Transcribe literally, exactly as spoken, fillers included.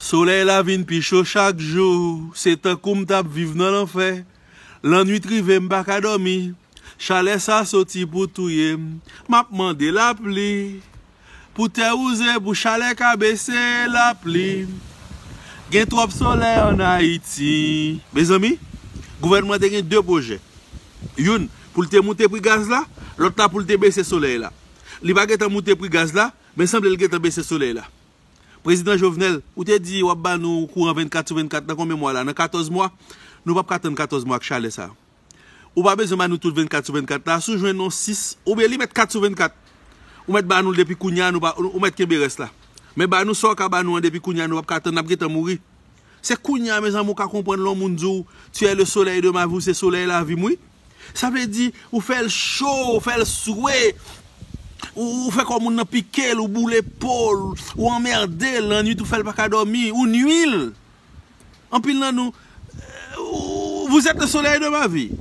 Solèy la vin pi cho chak jou, se tankou m t ap viv nan lanfè. Lannwit rive, m pa ka dòmi. Chalè sa soti pou touye m. M ap mande lapli. Pou tè wouze, pou chalè ka bese, lapli. Gen twòp solèy ann Ayiti. Mezanmi, gouvènman te gen de pwojè. Youn, pou l te moute pri gaz la, lòt la pou l te bese solèy la. Li pa gentan moute pri gaz la, men sanble l gentan bese solèy la. Prezidan Jovenel, ou te di w ap ba nou kouran vennkat sou vennkat nan konbyen mwa la? Nan katòz mwa? Nou p ap ka tann katòz mwa ak chalè sa. Ou pa bezwen ba nou tout vennkat sou vennkat la. Si w jwenn yon sis, oubyen li mèt kat sou vennkat. Ou mèt ba nou l depi kounye a, nou pa, ou mèt kenbe rès la. Men ba nou sa w ka ba nou an depi kounye a, nou p ap ka tann, n ap gentan mouri. Se kounye a, mezanmi, ou ka konprann lè yon moun di w, tu es le soleil de ma vie, ou se solèy lavi m, wi. Sa vle di, ou fè l cho, ou fè l swe, ou, ou fè kò moun nan pike l, ou boule po l, ou anmède l, lannwit ou fè l pa ka dòmi, ou nui l. Anpil nan nou, euh, vous êtes le soleil de ma vie.